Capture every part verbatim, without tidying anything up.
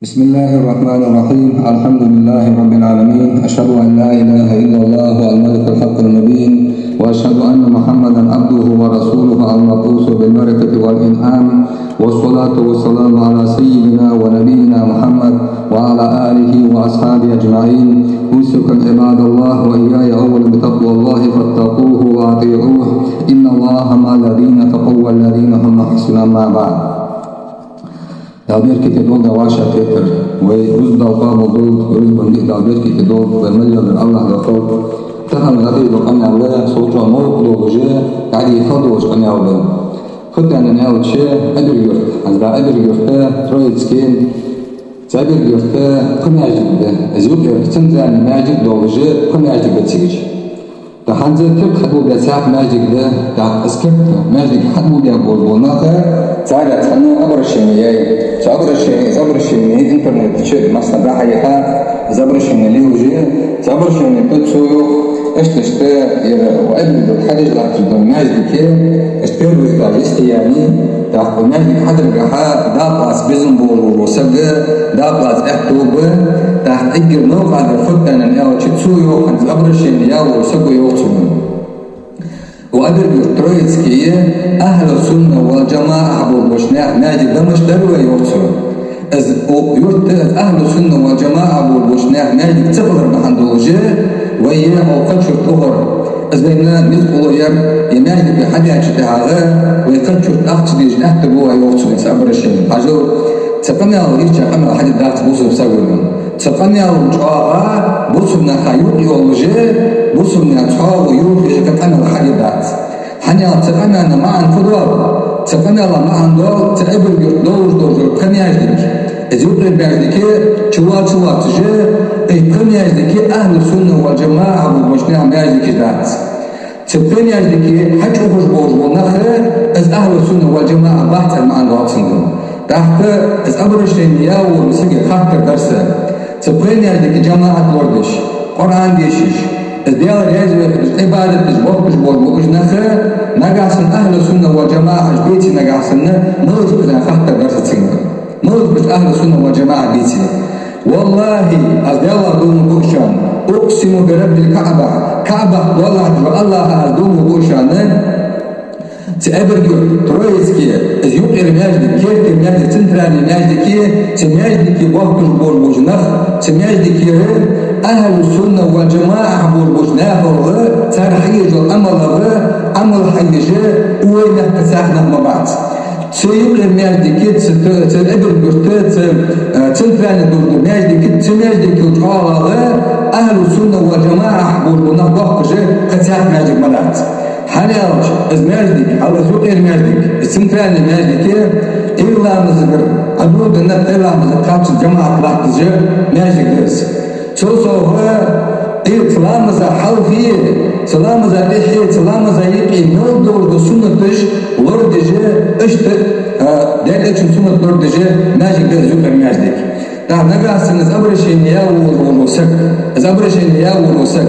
بسم الله الرحمن الرحيم. الحمد لله رب العالمين. أشهد أن لا إله إلا الله الملك الحق المبين، وأشهد أن محمدا عبده ورسوله المبعوث بالبركة والإنعام، والصلاة والسلام على سيدنا ونبينا محمد وعلى آله وأصحابه أجمعين. أوصيكم عباد الله وإياي أولا بتقوى الله فاتقوه وأطيعوه. إن الله مع الذين اتقوا والذين هم محسنون. أما بعد. Дала беркате долда вӀашагӀкхетар, вай рузба Дала къоабал долда, рузбан диъ Дала беркате долда, вай мел леладар АллахӀ Дала хилда. Тахан дӀадийхка дола къамаьл, со чӀоагӀа новкъа долаш, дӀадийха хала долаш къамаьл да. Фуд аьнна аьлча, Эбарг-Юрт, аз да Эбарг-Юрт, Троицке, цу Эбарг-Юрта пхи маьждиг да. Из юкъера центральни маьждиг долаш, пхи маьждиг да цига. ТӀаккха хӀанз керда хьадоладаь цхьа маьждиг да, тӀаккха из керда маьждиг хьадоладаь бола нах, царех цхьанне обращени яьй. Цу обращени, из обращени интернета чу массанахьа дӀахьийха, из обращени лелаш я, цу обращени тӀа цо йоах, иштта-иштта, ер Эбарг-Юрта хьадеш латташ дола маьждиг, иштта первый этаж йисте яьннай, тӀаккха маьждиг хьадаргахьа дакъа лаца безам болаш вола саг, дакъа лаца аьттув ба, тӀаккха эггара новкъа дар фуд аьнна аьлча, цо йоах, хӀанз обращени яь вола саго йоах цунга: «Ва Эбарг-Юрт, Троицке, ахӀлу сунна вал джамаӀа болча наьха маьждиг да, мишта дар вай?» — йоах цо. Из укх юрта, из ахӀлу сунна вал джамаӀа болча наьха маьждиг ца хилар бахьан долаш, вай е кхыча юрта ухар. Из вайна низ кхоллаяр, е маьждиг вай хьабаьчул тӀехьагӀа, вай кхыча юрта ахча дезаш аьттув ба вай, йоах цо, цу обращени. Хьажал, цу къамаьла, ийрча къамаьл хьадергдац бусалба саго. Цу къамаьла чӀоагӀа бусалба наха юкъ йолаш, бусалба наьха цхьоагӀо юхаеш къамаьл хьадергдац. ХӀана аьлча цу къамаьла маӀан фуд оал? Цу къамаьла маӀан доал, цу Эбарг-Юрта долаш дола пхи маьждиг. Из юкъера маьждиг чулоацаш, чулоацаш, из пхи маьждиг ахӀлу сунна вал джамаӀа болча наьха маьждигаш дац. Цу пхи маьждиге хьачуухаш болаш бола нах, из ахӀлу сунна вал джамаӀа бац аьнна маӀан доал цун. ТӀаккха из обращени яь волча сага хаттар дар са. Цу пхи маьждиге джамаӀат лорадеш, Къуръан дешаш, из Даьла раьза ве хеташ, Ӏибадат деш, бохкаш болаш бола уж нах, нагахьа санна ахӀлу сунна вал джамаӀа уж беце, нагахьа санна, малаш ба уж аьнна хаттар дар са цунга. Малаш ба уж ахӀлу сунна вал джамаӀа беце? ВаллахӀи, аз Даьлах дув буъ шоана, أقسم برب الكعبة, КаӀбах доалахьа долча АллахӀах аз дув буъ шоана, цу Эбарг-Юрта, Троицке, из юкъера маьждиг, керттера маьждиг, центральни маьждиг, цу маьждиге бохкаш болаш бола уж нах, цу маьждигера ахӀлу сунна вал джамаӀа болаш бола уж нах а, цар хьаеш йола Ӏамал а, Ӏамал хьаеш, вай мехка цхьа нах ма бац. Цу юкъера маьждиге, цу, цу Эбарг-Юрта, цу, э, центральни долаш дола маьждиг, цу маьждигал чӀоагӀагӀа ахӀлу сунна вал джамаӀа болаш бола нах бохкаш кхы цхьа маьждиг ма дац. ХӀана аьлча из маьждиг, хьал из юкъера маьждиг, из центральни маьждиг, Ӏуйра ламазагара Ӏодоладенна, пхи ламаза кхаччалца джамаӀат латташ маьждиг да из. Цул совгӀа, э, цу ламаза хьалхеи, цу ламаза тӀехьеи, цу ламаза юкъеи мел долаш дола суннаташ лорадеш, иштта, э, Даьла Элчан суннат лорадеш маьждиг да из юкъера маьждиг. ТӀаккха нагахьа санна из обращени яь волаш вола саг, из обращени яь вола саг,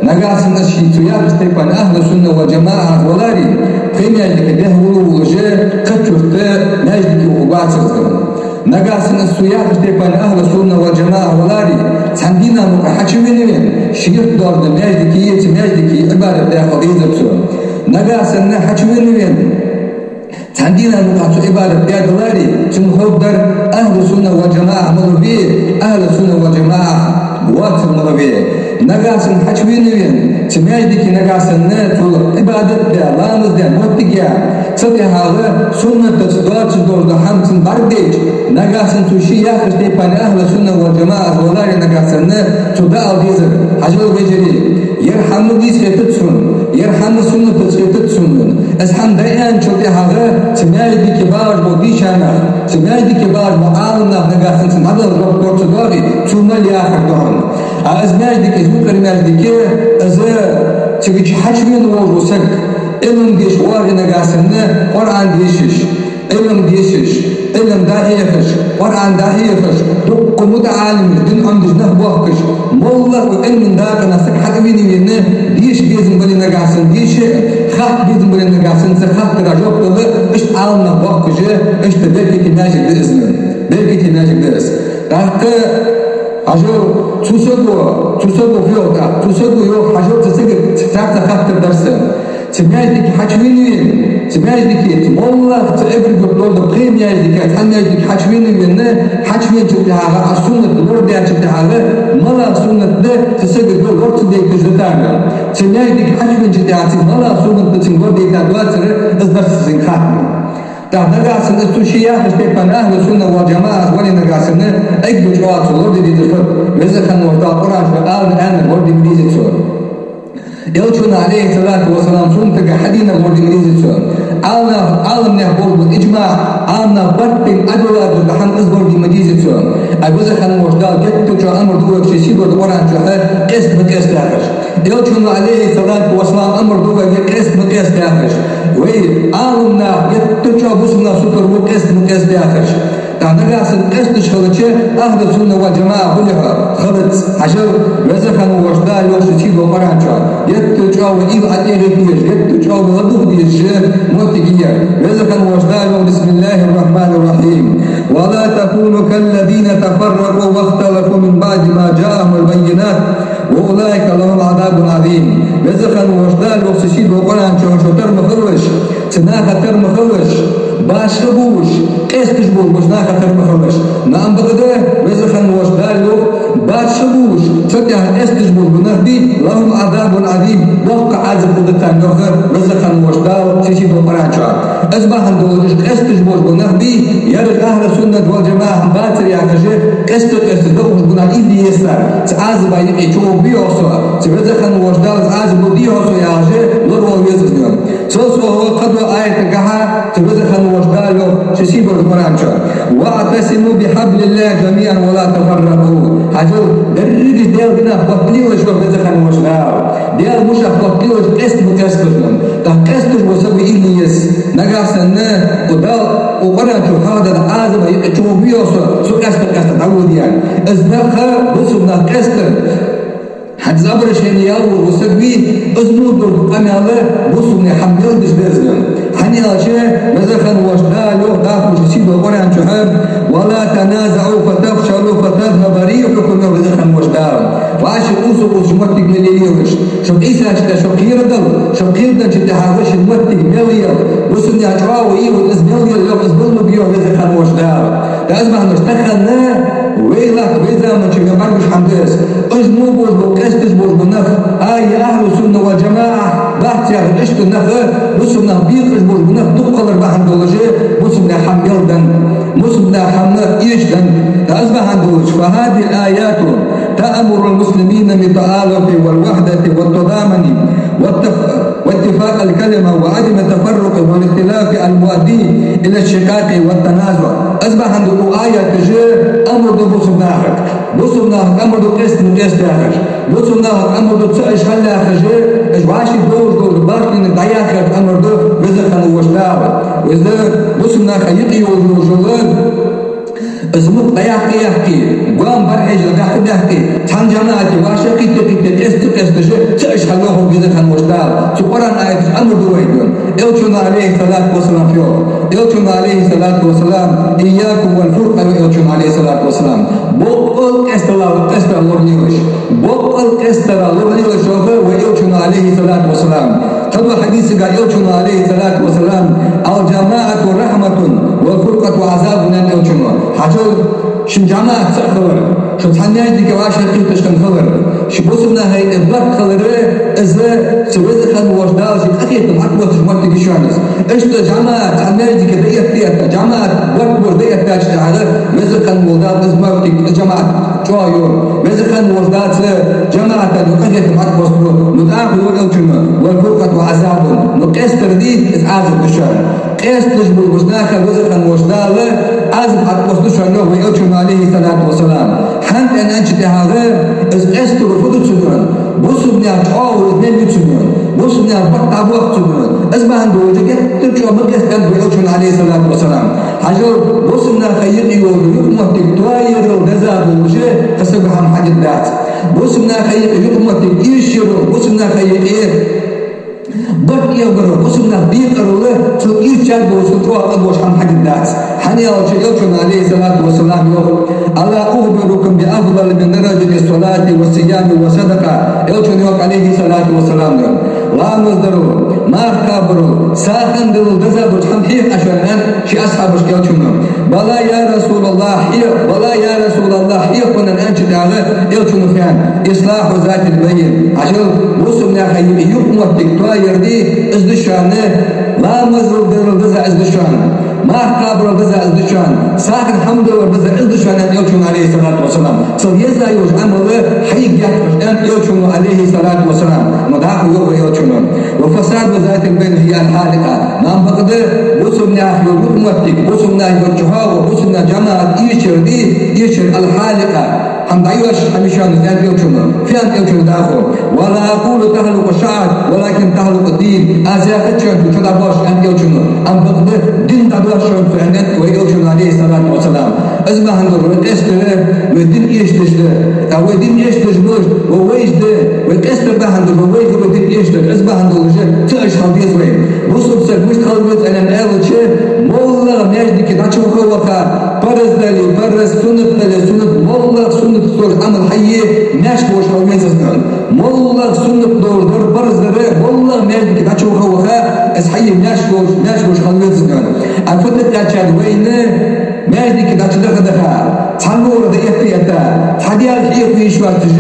нагахьа санна из ший цу яхача тайпара ахӀлу сунна вал джамаӀах валаре, пхи маьждига дехьавала волаш, кхыча юрта маьждиге ухаргвацар из. Нагахьа санна из цу яхача тайпара ахӀлу сунна вал джамаӀах валаре, цхьан дийнахьа мукъагӀа хьачувена вена, ший юрта долаш дола маьждиге, цу маьждиге Ӏибадат даь хила дезар цо. Нагахьа санна хьачувена вена, цхьан дийнахьа мукъагӀа цо Ӏибадат даь даларе, цунна ховргдар ахӀлу сунна вал джамаӀах малув ве, ахӀлу сунна вал джамаӀах воацар малув ве. Нагахьа санна хьачувена вена, цу маьждиге нагахьа санна цо Ӏибадат даь, ламаз даь, моттиг яь, цул тӀехьагӀа суннатаца доацаш долаш дола хӀама цунна бӀаргадайча, нагахьа санна цо ший яхача тайпара ахӀлу сунна вал джамаӀах валаре, нагахьа санна цо дӀаала дезар: хьажал, вежарий, ер хӀама дийца хетац сона, ер хӀама суннатаца хетац сона. Из хӀама дӀааьнначул тӀехьагӀа цу маьждиге багӀаш бола дийша нах, цу маьждиге багӀаш бола Ӏаламнах нагахьа санна цунна хьадала жоп кора ца доагӀе, цо мел яхар да хьона. А из маьждиг, из юкъера маьждиг, из цига чу хьачувена волаш вола саг, Ӏилма деша воагӀе нагахьа санна, Къуръан дешаш, Ӏилма дешаш, Ӏилма дӀахьехаш, Къуръан дӀахьехаш, дуккха мутаӀалимаш, дин Ӏомадеш нах бохкаш, моллагӀа Ӏилман дакъа саг хьатӀавена вена, деша безам бале нагахьа санна деша, хатта безам бале нагахьа санна цу хаттара жоп дала, иштта Ӏаламнах бохкаш, иштта беркате маьждиг да из. Беркате маьждиг да из. Хьажал, цу саго, цу саго фу йоах тӀаккха, цу саго йоах, хьажал, цу сагага цхьацца хаттар дар са. Цу маьждиге хьачувена вена, цу маьждиге, цу моллагӀа, цу эггара гуттара а пхе маьждиге, цхьан маьждиге хьачувена вена, хьачувеначул тӀехьагӀа, а суннат лорадаьчул тӀехьагӀа, малагӀа суннат да, цу сагага лора ца дайташ да тӀаккха. Цу маьждиге хьачувеначул тӀехьагӀа, цига малагӀа суннат да, цунга лорадайта доацар, из дар са цунга хаттар. ТӀаккха нагахьа санна из цу ше яхача тайпара ахӀлу сунна вал джамаӀа вале нагахьа санна, эггара чӀоагӀа цо лораде дезар фуд? Веза хинна волча Дала Къуръан чу аьннар, аьннар лораде деза цо. Элчано, Ӏалайхи ссалату вассалам, суннатага хьадийнар лораде деза цо. Ӏаламнах, Ӏаламнаьха болх ба, иджмаӀ, Ӏаламнаха барт бе Ӏадоладу хӀама, из лораде ма деза цо. А Веза хинна волча Дала геттара чӀоагӀа амар ду вайга ший сийдолча Къуръан чу къаьста ма къаьста яхаш. Элчано, Ӏалайхи ссалату вассалам, амар ду вайга къаьста ма къаьста яхаш. Вай Ӏаламнах, геттара чӀоагӀа бусалба нах сутара бу къаьста ма къаьста яхаш. ТӀаккха нагахьа санна къаьсташ хилча, ахӀлу сунна вал джамаӀа хуле хьо, хилац. Хьажал, Веза хинна волча Дала йоах ший сийдолча Къуръан чу. Геттара чӀоагӀа вай уйла ӀотӀагӀа а еш, геттара чӀоагӀа вай ладувгӀа дезаш моттиг я ер. Веза хинна волча Дала йоах: بسم الله الرحمن الرحيم. ولا تكونوا كالذين تفرقوا واختلفوا من بعد ما جاءهم البينات وأولئك لهم عذاب عظيم. Веза хинна волча Дала йоах ший сийдолча Къуръан чу: шо тара ма хилалаш, цу наха тара ма хилалаш, башха болаш, къаьсташ болаш, цу наха тара ма хилалаш. Наам, бакъда, Веза хинна волча Дала йоах, башха болаш, цул тӀехьагӀа къаьсташ болаш бола нах бий, لهم عذاب عظيم, боккха Ӏазап хургда царна, йоах Веза хинна волча Дала ший сийдолча Къуръан чу. Из бахьан долаш, уж къаьсташ болаш бола нах бий, ераш ахӀлу сунна вал джамаӀа бацар яхаш, къаьста-къаьста дӀаухаш бола нах илли я ер. Цу Ӏазапа юкъе чугӀоргбий-хьогӀ со, цу Веза хинна волча Дала Ӏазап лургдий-хьогӀ со яхаш, лоравала веза из. Цул совгӀа кхыдолча аятагахьа цу Веза хинна волча Дала йоах ший сийдолча Къуръан чу: واعتصموا بحبل الله جميعا ولا تفرقوا. Хьажал, деррига Даьла динах бакълийлаш, йоах Веза хинна волча Дала. Даьла мушах бакълийлаш, къаьста ма къаьсталаш. ТӀаккха къаьсташ бола саг ва илли я ер. Нагахьа санна укх Дала, укх Къуръан чу хьоахадаь Ӏазапа юкъе чугӀоргбий-хьогӀ со, со къаьста-къаьста дӀавода аьнна. Из нах, бусалба нах къаьстар, хӀанз обращение яь вола саг вий, из мо долча къамаьла бусалба наьха хӀама мел деш да из. ХӀана аьлча, Веза хинна волча Дала йоах дӀахо ший сийдолча Къуръан чу: ولا تنازعوا فتفشلوا وتذهب ريحكم, йоах Веза хинна волча Дала. ВӀаши къувса-къувсаш моттиг мел е лелаш. Шо къийсача тӀа шо кхерадала, шо кхераденначул тӀехьагӀа шун моттиг мел яла. Бусалба наьха чӀоагӀо ийла, из мел яла, йоах, из мел лургья, йоах Веза хинна волча Дала. ТӀаккха из бахьан долаш тахан вай латта, вай заман чу вайна бӀаргагуш хӀама да из. Уж мо болаш бола, къаьсташ болаш бола нах, а, я ахӀлу сунна вал джамаӀа бац яхаш, иштта нах, бусалба нах бекъаш болаш бола нах дукха хилар бахьан долаш, бусалба наьха хӀама мел да, бусалба наьха хӀама эшадаьд. ТӀаккха из бахьан долаш, فهذه الآيات تأمر المسلمين بالتآلف والوحدة والتضامن والتف-، واتفاق الكلمة وعدم التفرق والاختلاف المؤدي إلى الشقاق والتنازع. Из бахьан долаш укх аяташ амар ду бусалба нахага. Бусалба нахага амар ду къаьста ма къаьста яхаш. Бусалба нахага амар ду цаӀ уж хила яхаш, уж вӀаши долаш дола бартинг дӀаяхар амар ду Веза хинна волча Дала. Веза, бусалба наха юкъе йолаш йола из мукъа дӀаяккха-яккха, гоама бӀарахьежал баьккха-баьккха, цхьан джамаӀате вӀашагӀкхийтта-кхийтта, къаьста-къаьсташ цаӀ уж хила, йоах Веза хинна волча Дала. Цу Къуръан аяташа амар ду вайна. Элчано, Ӏалайхи ссалату вассалам, фу йоах? Элчано, Ӏалайхи ссалату вассалам: إياكم والفرقة, йоах Элчано, Ӏалайхи ссалату вассалам. Боккъал къаьстара, къаьстара лоралелаш. Боккъал къаьстара лоралелаш, йоах вай Элчано, Ӏалайхи ссалату вассалам. Кхыдолча хьадисага Элчано, Ӏалайхи ссалату вассалам: الجماعة رحمة والفرقة عذاب, аьннад Элчано. Хьажал, шун джамаӀат цаӀ хилар, шо цхьан маьждиге вӀашагӀкхийтта шун хилар, шун бусалба наха юкъе барт хилар, из цу Веза хинна волча Дала ший къахетам хьатӀабоссаш моттиг я шоана из. Иштта джамаӀат цхьан маьждиге дӀаэтта-этта, джамаӀат барт боацаш дӀаэттача тӀехьагӀа, Веза хинна волча Дала из моттиг, из джамаӀат чӀоагӀйоал. Веза хинна волча Дала цу джамаӀата юкъе къахетам хьатӀабоссаду. Ну тӀаккха йоах Элчано: والفرقة عذاب. Ну къаьстар дий, из Ӏазап да шоана. Къаьсташ болча наха Веза хинна волча Дала Ӏазап хьатӀабоссаду шоана, йоах вай Элчано, Ӏалайхи ссалату вассалам. ХӀана аьлча тӀехьагӀа, из къаьстаро фу ду цунна? Бусалба наьха чӀоагӀо из мел ю цунна. Бусалба наьха барт дӀабоах цунна. Из бахьан долаш геттара чӀоагӀа ма къаьста, аьннад вай Элчано, Ӏалайхи ссалату вассалам. Хьажал, бусалба наха юкъе йола юкъамоттиг тоаярал деза долаш кхы саго хӀама хьадергдац. Бусалба наха юкъе юкъамоттиг эшаярал, бусалба наха юкъе Барт эгӀабар, бусалба нах бекъарал, цул ирча дола, цул тӀехьа дола хӀама хьадис дац. ХӀана аьлча, Элчано, Ӏалайхи ссалату вассалам, йоах: «ألا أخبركم بأفضل من درجة الصلاة والصيام والصدقة». Элчано йоах, Ӏалайхи ссалату вассалам, ламаз дарал, марха кхабарал, сагӀа даларал деза долча хӀаман хьехаш вар ший асхьабашка Элчано. «بلى يا رسول الله», хьех, «بلى يا رسول الله», хьех, аьнначул тӀехьагӀа Элчано фу аьннад: «إصلاح ذات البين». Хьажал, бусалба наьха юкъ-, юкъмоттиг тоаяр да из, шоана ламаз дарал деза из, шоана марха кхабарал деза из, шоана сагӀа хӀама далар деза из, шоана, аьннад Элчано, Ӏалайхи ссалату вассалам. Цул еза йолча Ӏамал хьайга етташ, аьннад Элчано, Ӏалайхи ссалату вассалам. Но дӀахо йоах Элчано: «وفساد ذات البين هي الحالقة». Амма бакъда бусалба наьха юкъмоттиг, бусалба наьха чухьагӀо, бусалба наьха жамаӀат ирчар да, ирчар الحالقة. ХӀама дӀайоаш хӀама я шоана, аьннад Элчано. Фу аьннад Элчано дӀахо: «ولا أقول تحلق الشعر ولكن تحلق الدين». Аз яхац шоана цо чо дӀабоаш, аьннад Элчано. Амма бакъда дин дӀадоаш шоана цо, аьннад вай Элчано, Ӏалайхи ссалату вассалам. Из бахьан долаш вай къестар вай дин эшадеш да. ТӀа вай дин эшадеш болаш ва вайш да, вай къестар бахьан долаш ва вайш да вай дин эшадеш. Из бахьан долаш ца эшаш хила деза вай. Бусалба саг мишта хила веза аьнна аьлча, моллагӀа маьждиге дӀачуваха ваха, парз дале парз, суннат дале суннат, моллагӀа суннат долаш Ӏамал хьае маьрша волаш хила веза из, аьннад. МоллагӀа суннат долаш дар, парз дар, моллагӀа маьждиге дӀачуваха ваха, из хьае маьрша волаш, маьрша волаш хила веза из, аьннад. А фу тӀакхаьчад вайна, маьждиге дӀачудаха-даха, цхьаннора дӀаэтта-этта, цхьа даьла хьехаве йиш йоацаш,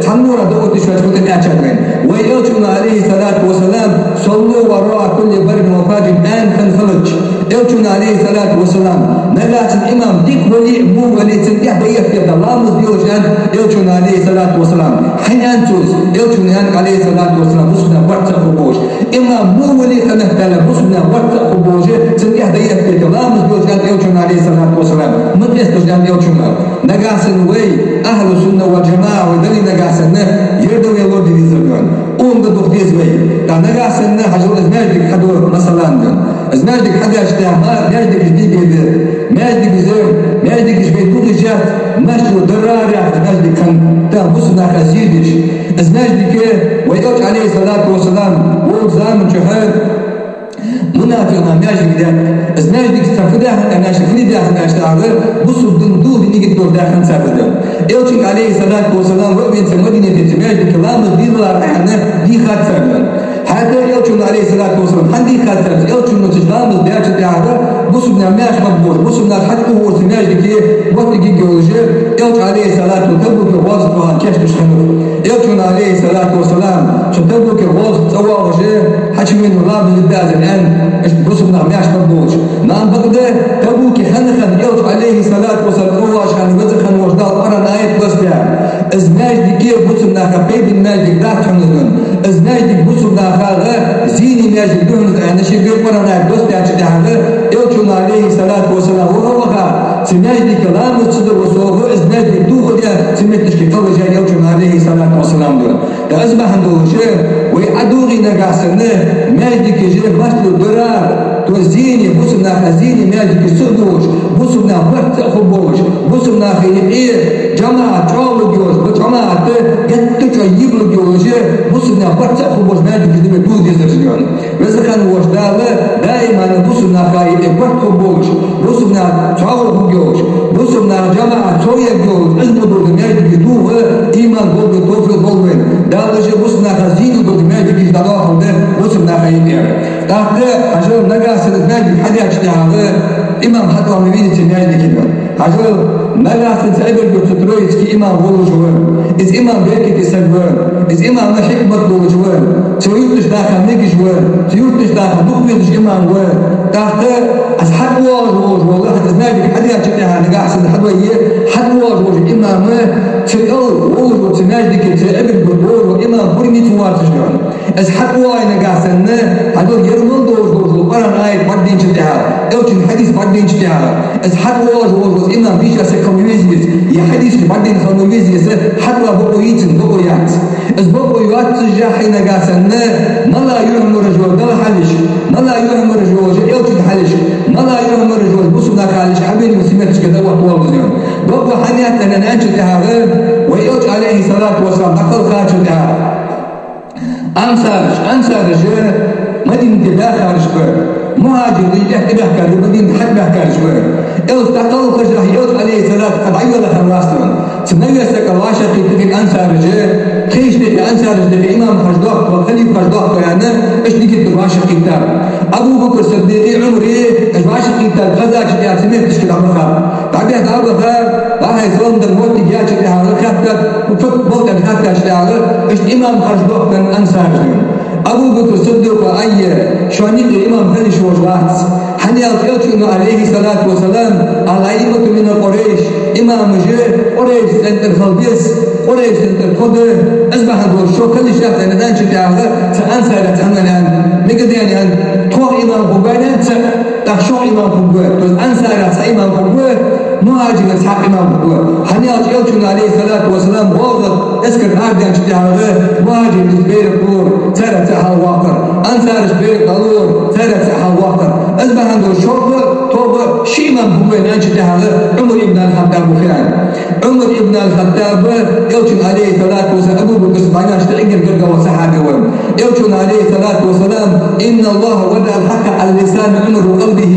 цхьаннора дӀаотташ йоацаш фу тӀакхаьчад вайна? Вай Элчано, Ӏалайхи ссалату вассалам: «صلوا وراء كل بر وفاجر», аьнна хинна хилча, Элчано, Ӏалайхи ссалату вассалам, нагахьа санна имам дика вале а, во вале а, цунна тӀехьа дӀаэтта-этта ламаз де, аьннад Элчано, Ӏалайхи ссалату вассалам. ХӀана аьннад цо из? Элчано аьннад, Ӏалайхи ссалату вассалам, бусалба наьха барт ца хургболаш. Имам во вале а, къамаьл даьлча, бусалба наьха барт ца хургболаш, цунна тӀехьа дӀаэтта-этта ламаз де, аьннад Элчано, Ӏалайхи ссалату вассалам. Ма къесталаш, аьннад Элчано. Нагахьа санна вай, ахӀлу сунна вал жамаӀа вай дале, нагахьа санна ер да вай лораде дезар, аьннад. Укхунга духа деза вай. ТӀа нагахьа санна, хьажал, из маьждиг хьаду, масала, аьннад. Из маьждиг хьадаьчул тӀехьагӀа маьждигаш дийга да. Маьждигаш, маьждигаш вай дукха еза, Масжиду Дирар яхаш маьждиг хиннад, тӀаккха бусалба наха зе деш. Из маьждиг вай Элча, Ӏалайхи ссалату вассалам, волча заман чухь мунафикъ наха маьждиг даьд. Из маьждиг цар фу даьд аьнна аьлча, фу даьд аьнна аьлча, тӀаккха бусалба дин дохаде нигат долаш даьд цар из. Элчанга, Ӏалайхи ссалату вассалам, ваьннар Мадинате цу маьждиге ламаз дилар аьнна дийхад цар. ХӀаьта Элчано, Ӏалайхи ссалату вассалам, хӀана дийхад цар? Элчано цу чу ламаз даьчул тӀехьагӀа бусалба наха маьрша бергболаш, бусалба нах хьатӀавоагӀаш цу маьждиге моттиг йолаш, Элча, Ӏалайхи ссалату, Табуке гӀазоте ваха кийчдеш хиннав. Элчано, Ӏалайхи ссалату вассалам, цу Табуке гӀазоте цӀавоагӀаш, хьачувена ламаз де дезар аьнна, иштта бусалба наха маьрша бергболаш. Амма бакъда Табуке хана-хана Элча, Ӏалайхи ссалату вассалам, цӀавоагӀаш хана, веза хинна волча Дала Къуръан аят доссадаьд: «Из маьждиг бусалба наха пайдане маьждиг дац хьона, из, аьннад. Из маьждиг бусалба нахага зене маьждиг да хьона, из», аьнна, шийга Къуръан аят доссадаьчул тӀехьагӀа, Элчано, Ӏалайхи ссалату вассалам, ваха-ваха, цу маьждиге ламаз ца деш совгӀа, из маьждиг дохаде, цу метташка кхеллаш, аьннад Элчано, Ӏалайхи ссалату вассалам, да. ТӀаккха из бахьан долаш вай ӀодоагӀе нагахьа санна маьждигаш, Масжиду Дирар, то есть зене, бусалба наха зене маьждигаш ца а долаш, бусалба наьха барт ца а хургболаш, бусалба наха юкъе жамаӀат чӀоагӀлургйолаш, жамаӀат геттара чӀоагӀа йигалургйолаш, бусалба наьха барт ца а хургболаш маьждигаш да вай дохаде дезар, аьннад. Веза хинна волча Дала даиман бусалба наха юкъе барт хургболаш, бусалба нах цхьоагӀо хургйолаш, бусалба наьха жамаӀат совъергйолаш, из мо дола маьждигаш доха иман болба, товфикъ лолда вайна. Дала уж бусалба наха зене дола маьждигаш дӀадоахалда бусалба наха юкъера. ТӀаккха, хьажал, нагахьа санна из маьждиг хьадаьчул тӀехьагӀа имам хьатӀавоагӀа ма веннав цу маьждиге. Хьажал, нагахьа санна цу Эбарг-Юрта Троицке имам волаш ва. Из имам беркате саг ва. Из имам хьикмат долаш ва. Цу юртарча наха мегаш ва. Цу юртарча наха дукха везаш имам ва. ТӀаккха из хьатӀавоагӀаш волаш вола, хӀаьта из маьждиг хьадаьчул тӀехьагӀа нагахьа санна хьадоагӀе, хьатӀавоагӀаш волча имама цу кӀал волаш вола, цу маьждиге, цу Эбарг-Юрта волаш вола имам пурам ца воацаш ва. Из хьатӀавоагӀе нагахьа санна, хьажал, ер мел долаш дола Къуръан аят бӀаргадайначул тӀехьагӀа, Элчан хьадис бӀаргадайначул тӀехьагӀа, из хьатӀавоагӀаш волаш вола имам дийша саг хила ма везий из, е хьадисаш бӀаргадайна хила ма везий из, хьатӀавала бокъо йий цун, бокъо яц. Из бокъо йоацаш хьай нагахьа санна, мала юхьмараш йола Даьла хьалаш, мала юхьмараш йола Элчан хьалаш, мала юхьмараш йола бусалба наха хьалаш хьавена, цу метташка дӀаоттавоалаш ва из. Бокъо хӀана яц аьнна аьлча, тӀехьагӀа вай Элча, Ӏалайхи ссалату вассалам, дӀакхелхачул тӀехьагӀа, ансараш, ансараш, Мадинате баьхараш ба, мухӀажирий лаьтта баьхкар ба, Мадинате хьатӀабаьхкараш ба. Элча дӀакхалхача хана, Элча, Ӏалайхи ссалату, хьа дӀайоалахьа лаьцна. Цу Навесага вӀашагӀкхийттад ансараша, тхоашта юхе, ансараша юхе имам хержа доахк тхо, халифа хержа доахк тхо аьнна, иштта дигиттар вӀашагӀкхийттар. Абу Бакр Сиддикъи, Ӏумари, уж вӀашагӀкхийттар, хезача тӀехьа цу метташка дӀабахар. ДӀабеха дӀабахар, вахьай салам дар моттиг яьча тӀехьагӀа хаьттад, фу болх тӀа хаьттача тӀехьагӀа, иштта имам хержа доахк аьнна ансараша. Абу Бакр Сиддикъо: «Ай, шоана юкъе имам хила йиш йолаш вац. ХӀана аьлча Элчано, Ӏалайхи ссалату вассалам, ал-аиммату мин Къурайш, имамаш Къурайш цӀен тӀара хила беза, Къурайш цӀен тӀара тхо да, из бахьан долаш шо хила йиш яц аьнна», аьнначул тӀехьагӀа цу ансарех цхьанне аьннад: «Мегаьд, — аьннад, — тхох имам хургва аьнна цаӀ, тӀаккха шох имам хургва». То есть ансарех цхьа имам хургва, мухӀажирех цхьа имам хургва. ХӀана аьлча Элчано, Ӏалайхи ссалату вассалам, гӀазот эскар арадаьнначул тӀехьагӀа мухӀажирий из байракх лора, царех цаӀ хьалваккхар, ансараша байракх дӀалора, царех цаӀ хьалваккхар. Из бахьан долаш шох а, тхох а ши имам хургва аьнначул тӀехьагӀа Ӏумар ибн аль-ХаттӀаба хиннад. Ӏумар ибн аль-ХаттӀаба Элчанна, Ӏалайхи ссалату вассалам, Абу Бакр Сиддикъ бӀаргашта эггара гаргагӀа вола сахьаба ва. Элчано, Ӏалайхи ссалату вассалам: «إن الله وضع الحق على لسان عمر وقلبه».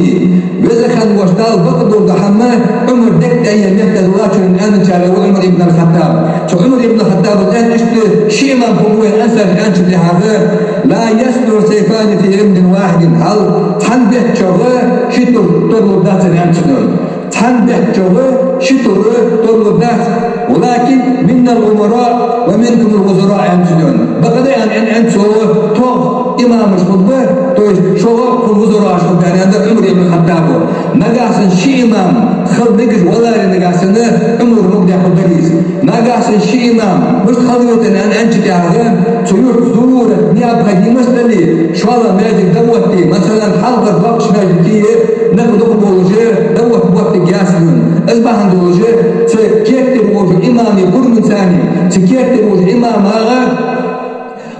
Веза хинна вола Дала бакъдолча хӀаман Ӏумара дегӀа тӀа йола метта дилла цунна, аьнначарех ва Ӏумар ибн аль-ХаттӀаб. Цу Ӏумар ибн ХаттӀаба аьннад иштта: «Ши имам хургва вайна ансар», аьнначул тӀехьагӀа: «لا يصلح سيفان في رمد واحد». Хьал, цхьан бетта чу ши тур тарлургдац, аьннад цо. Цхьан бетта чу ши тур тарлургдац. «ولكن منا الأمراء ومنكم الوزراء», аьннад цо. Бакъда, аьннад, аьннад цо, тхох имамаш хургба, то есть шох а хьона вузарааш хургба, аьннад Ӏумар ибн ХаттӀаба. Нагахьа санна ши имам хила мегаш валаре, нагахьа санна Ӏумара мукъадехаргдар из. Нагахьа санна ши имам мишта хила веза аьнна аьнначул тӀехьагӀа, цу юрта зарурат, необходимость дале, шоллагӀа маьждиг дӀаотте, масала, хьалхара доккхача маьждиге никъ дукха болаш дӀаотта моттиг яц хьона. Из бахьан долаш цу керттера волча имама пурманца, цу керттера волча имамага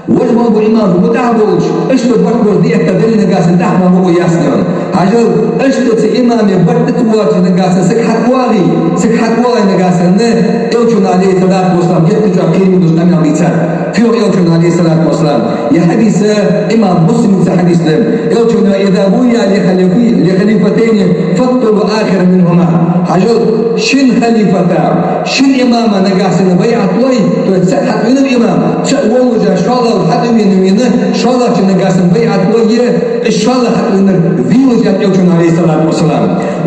вож ма бу имам мутӀахьа болаш, иштта барт бола дӀаэтта дале, нагахьа санна тӀехьа ма бу яц хьона. Хьажал, иштта цу имама барт тӀа воацаш нагахьа санна саг хьатӀавоагӀе, саг хьатӀавоагӀе нагахьа санна, Элчано, Ӏалайхи ссалату вассалам, геттара чӀоагӀа кхерам болаш къамаьл дийцад. Фу йоах Элчано, Ӏалайхи ссалату вассалам? Ер хьадис имам Муслима дийца хьадис да. Элчано: «إذا بويع لخليف-، لخليفتين فاقتلوا الآخر منهما». Хьажал, шин халифата, шин имама нагахьа санна байӀат лой, то есть цаӀ хьатӀавенав имам, цаӀ воллаше, шоллагӀа хьатӀавена, вена, шоллагӀчоа нагахьа санна байӀат лой, из шоллагӀа хьатӀавенар вийлаш, аьннад Элчано, Ӏалайхи ссалату вассалам.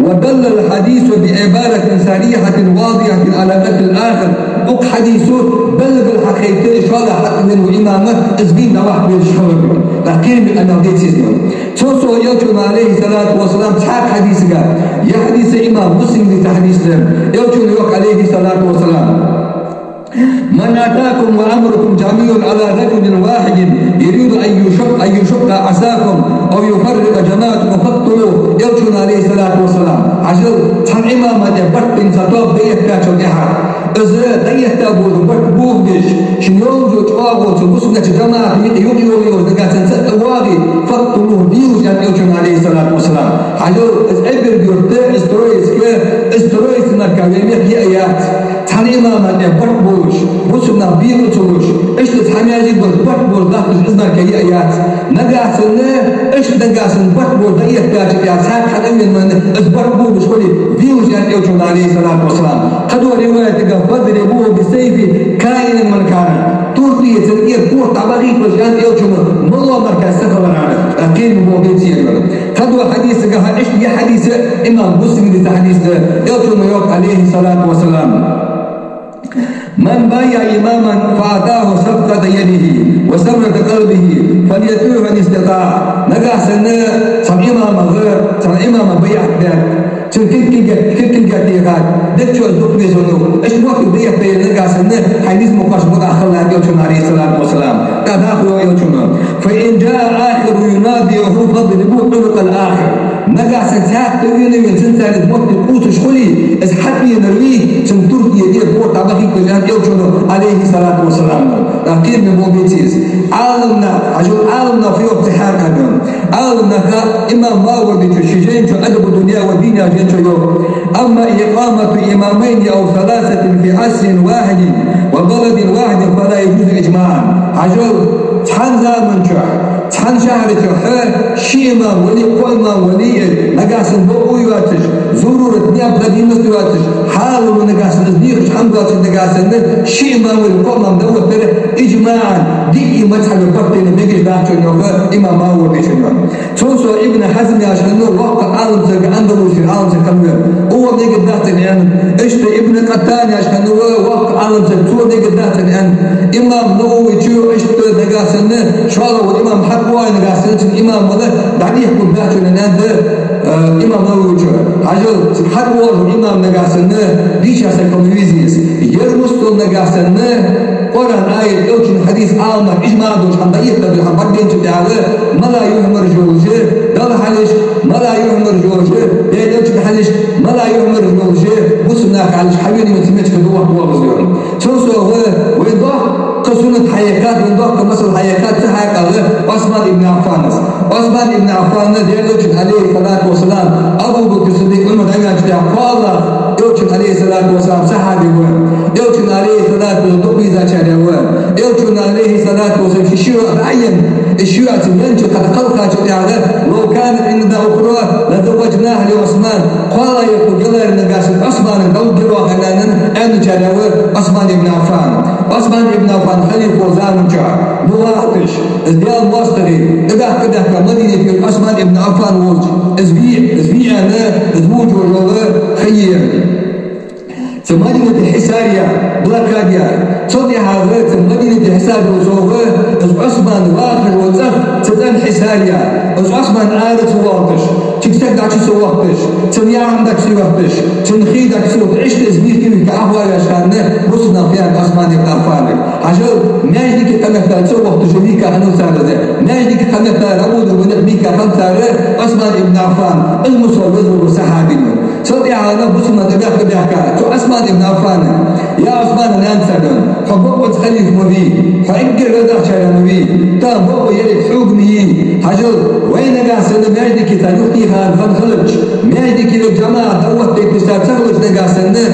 «ودل الحديث بعبارة صريحة واضحة على قتل الآخر». Укх хьадисо белгала хьахайтар шоллагӀа хьатӀавена вола имам из вийна дӀаваккха везаш хилар. ТӀаккха кхераме къамаьл дийцад из. Цул совгӀа Элчано, Ӏалайхи ссалату вассалам, цхьаькха хьадисага, ер хьадис имам Муслима дийца хьадис да, Элчано йоах, Ӏалайхи ссалату вассалам: «من أتاكم وأمركم جميع على رجل واحد يريد أن يشق، أن يشق عصاكم أو يفرق جماعتكم فاقتلوه». Элчано, Ӏалайхи ссалату вассалам, хьажал, цхьан имама тӀа барт бина цхьа тоаба дӀаэттачул тӀехьагӀа, из дӀаэтта бола барт бохабеш, шийна йолча чӀоагӀонца бусалба жамаӀата юкъе юкъ йолаш йола нагахьа санна цаӀ тӀавоагӀе, «فاقتلوه», вийлаш, аьннад Элчано, Ӏалайхи ссалату вассалам. Хьажал, из Эбарг-Юрта, из Троицка, из Троица мара вай мехка я а яц. Цхьан имама тӀа барт болаш, бусалба нах бекъа ца луш, иштта цхьа маьждиг болаш барт болаш дахкаш из мара я а яц. Нагахьа санна, иштта нагахьа санна барт болаш дӀаэттача тӀехьа цхьаькха хьатӀавена вайна из барт болаш хуле, вийлаш, аьннад Элчано, Ӏалайхи ссалату вассалам. Кхыдолча риваятага: «فاضربوه بالسيف كائنا من كان». ТуртӀе цун тӀера корта дӀабахийталаш, аьннад Элчано, малав мара саг хиларах. ТӀаккха кхераме болх бе беза. Кхыдолча хьадисага, иштта ер хьадис имам Муслима дийца хьадис да, Элчано йоах, Ӏалайхи ссалату вассалам: «من بايع إماما فأعطاه صفقة يده وثمرة قلبه فليطعه إن استطاع». Нагахьа санна цхьан имамага, цхьан имама байӀат даьд, цун кулг-, кулг-, кулгаш техад, дегӀа чу из дукха везаш ва. Иштта моттиг дӀаэтта дале, нагахьа санна хьай низ ма кхоачча мутӀахьа хила, аьннад Элчано, Ӏалайхи ссалату вассалам. ТӀаккха дӀахо йоах Элчано: «فإن جاء آخر ينازعه فاضربوا عنق الآخر». Нагахьа санна цхьаькха тӀавена вена, цунца из моттиг къувсаш хуле, из хьатӀавенар вий, цун туртӀе тӀера корта дӀабахийталаш, аьннад Элчано, Ӏалайхи ссалату вассалам. ТӀаккха кхераме болх бе беза. Ӏаламнах, хьажал, Ӏаламнаха фу йоах цу хьакъехьа. Ӏаламнаха, имам Мавердичо ший жайна чу, «أدب الدنيا والدين» яхача жайна чу йоах: «أما إقامة إمامين أو ثلاثة في عصر واحد وبلد واحد فلا يجوز إجماعا». Хьажал, Цхьан заман чухь, цхьан шахьара чухь ши имам вале, кхо имам вале, нагахь санна бокъо йоацаш, зарурат, необходимость йоацаш, хьалура нагахь санна, из дехаш хӀама доацаш нагахь санна, ши имам вале, кхо имам да оттара, иджмаӀан, диъ мазхӀаба партийна мегаш дац шоана йоах имам Мавардечун. Цул совгӀа Ибн Хьазм яхаш хиннав воккха Ӏалам саг, Андалусера Ӏалам саг хиннав. Цо мегаргдац аьнна. Иштта Ибн Къаттан яхаш хиннав воккха Ӏалам саг, цо мегаргдац аьнна. Имам Нававечо иштта нагахь санна, шоллагӀа имам хьатӀавоагӀе нагахь санна, цун имам вала дӀадехкаргдац шоана аьннад, э, имам Нававечо. Хьажал, хьатӀавоагӀаш имам нагахь санна, дийша саг хила веза из. Ер мустал нагахь санна, Къуръан аят, элчан хьадис, Ӏаламнаха иджмаӀ долаш хӀама дӀаэттар да хьона, бакъденнача тӀехьагӀа, мала юхьмар йолаш, Далла хьалхашка, мала юхьмар йолаш, Даьла элчан хьалхашка, мала юхьмар йолаш, бусалба наха хьалхашка хьавена йола цу метташка дувхаш воагӀаш да. Цул совгӀа вай доккха суннат хьаяьккхад, вай доккха масал хьаяьккхад цу хьакъехьа Ӏусман ибн Ӏаффана. Ӏусман ибн Ӏаффан, Даьла элчан, Ӏалайхи ссалату вассалам, Абу Бакр Сиддикъ, Ӏумар дӀаваьннача тӀехьа, кхоалагӀа элчан, Ӏалайхи ссалату вассалам, сахьаби ва. Элчан, Ӏалайхи ссалату вассалам, дукха везачарех ва. Элчан, Ӏалайхи ссалату вассалам, ши шиъ ваьнна, из шиъ цун веннача, кхы кхалхача тӀехьагӀа, لو كانت عندنا أخرى لزوجناها لعثمان. КхоалагӀа ер хургьяларе нагахь санна Ӏусманга дӀалургьяр оаха аьнна, аьнначарех ва Ӏусман ибн Ӏаффан. Ӏусман ибн Ӏаффан халифа волча заман чухь бухахташ, из Даьла моастагӀий, тӀабаьхка-баьхка Мадинатера Ӏусман ибн Ӏаффан волча, из ве, из ве аьнна, из вувцаш вола ха я. Цу Мадинате хьисар яь, блокада яь. Цул тӀехьагӀа цу Мадинате хьисар йолаш совгӀа, из Ӏусман вахаш вола цӀагӀа, цу цӀен хьисар яь. Из Ӏусман ара ца воалийташ, цига саг дӀачу ца вохийташ, цун яхьам дӀачу ца йохийташ, цун хий дӀачу ца вохийташ, иштта из мехка-мехка Ӏохоаваьча хана бусалба наха фу яьхар Ӏусман ибн Ӏаффанага. Хьажал, маьждиге къамаьл ца вохийташ мехка хиннав цар из. Маьждиге къамаьл дӀабодаш бола нах мехка хиннаб цар, Ӏусман ибн Ӏаффан, из мусала веза вола сахьаби ва. Цул тӀехьагӀа бусалба наха тӀабаьхка-баьхка цу Ӏусман ибн Ӏаффана: «Я Ӏусман, — аьннад цо, — хьо бокъонца халифа ма вий, хьо эггара везачарех ма вий, тха бокъо еррига хьога ма йий. Хьажал, вай нагахь санна маьждиге цхьа юхтий хана хана хилча, маьждиге жамаӀат дӀаоттадайташ цар ца хилча нагахь санна,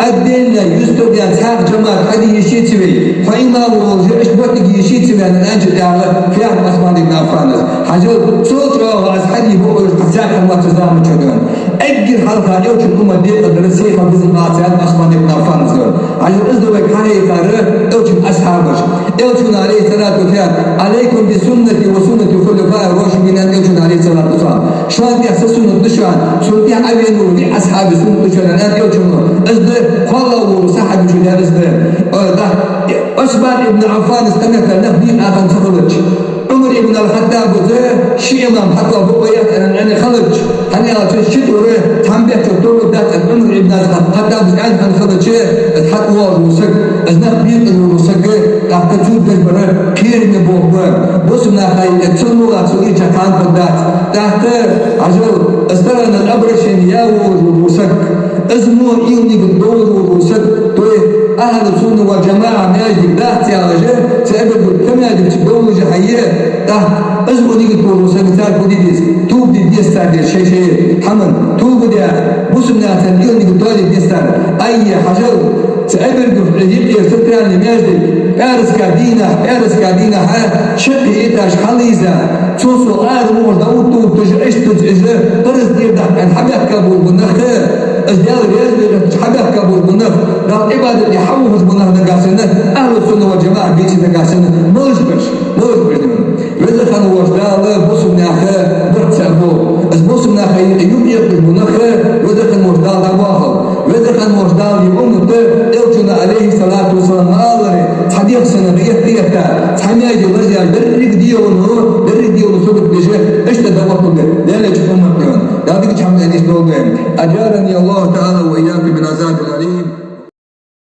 отдельно юстардаь цхьаькха жамаӀат хьаде йиш яц вай, хьо имам волаш иштта моттиг я йиш яц вайна», аьнначул тӀехьагӀа фу яьхар Ӏусман ибн Ӏаффана? Хьажал, цул чӀоагӀа аз хьаде бокъо йолаш хьа цхьаккха мотт заман чу даьннад. Эггара хьалха элчан уммат декъалдар сехьа безам бац аьннад Ӏусман ибн Ӏаффана. Хьажал, из да вайга хьахьекхар элчан асхьабаш. Элчано, Ӏалайхи ссалату вассалам: «عليكم بسنتي وسنة الخلفاء الراشدين», аьннад элчано, Ӏалайхи ссалату вассалам. Шоана тӀа са суннат да шоана, сона тӀехьа Ӏовена волча виъ асхьаба суннат да шоана, аьннад элчано. Из да кхоалагӀа волча сахьабечо даьр из да. Э, да. Ӏусман ибн Ӏаффана из къамаьл даьр нах бийкъа хинна ца хилча, Ӏумар ибн аль-ХаттӀабаз ши имам хьатӀавоагӀа бокъо яц аьнна хилча, хӀана аьлча ши тур цхьан бетта чу туллургдац аьнна Ӏумар ибн аль-ХаттӀабаз аьнна хинна хилча, из хьатӀавоагӀаш вола саг, из нах бийкъа вола саг, тӀаккха цо деш бар кхераме болх ба. Бусалба наха юкъе цун мула цо ийрча кхы хӀама хургдац. ТӀаккха, хьажал, из тахан обращени яь волаш вола саг, из мо ийла нигат долаш вола саг, то есть ахьлу сунна валь-жамаӀа маьждиг дац яхаш, цу Эбарг-Юрта маьждиг чу долаш хьае, тӀаккха из мо нигат долаш вола саг, цар фу де деза? Тоба де деза цар, деза шоай-шоай хӀаман. Тоба даь, бусалба наха царна ийла нигат тоале деза цар. Ай, хьажал, цу Эбарг-Юрта юкъера центральни маьждиг, пӀаьраска дийнахьа, пӀаьраска дийнахьа шаккхе этаж хьалъийза, цул совгӀа ара мухӀар дӀаоттаотташ, иштта уж параз тӀера дахьа хьабаьхка болаш бола нах, из Даьла раьза ве гӀерташ хьабаьхка болаш бола нах, Далла Ӏибадат де хьавоагӀаш бола нах нагахь санна, ахьлу сунна валь-жамаӀа бийцача нагахь санна, малаш бараш, малаш бараш да. Веза хинна волча Дала бусалба наьха барт цаӀ болба. Из бусалба наха юкъе юкъ-юкъе бола нах Веза хинна волча Дала дӀабоахалба. Веза хинна волча Дала ер уммат элчано, Ӏалайхи ссалату вассалам, ма аллара, цхьа дегӀ санна дӀаэтта-этта, цхьа маьже лазаяь, деррига дегӀо, деррига дегӀо сагот беш, иштта дӀаотталда Даьла элчан уммат. Дала дикача хӀаман тӀа нийсдолда вай. أجارني الله تعالى وإياكم من عذاب أليم.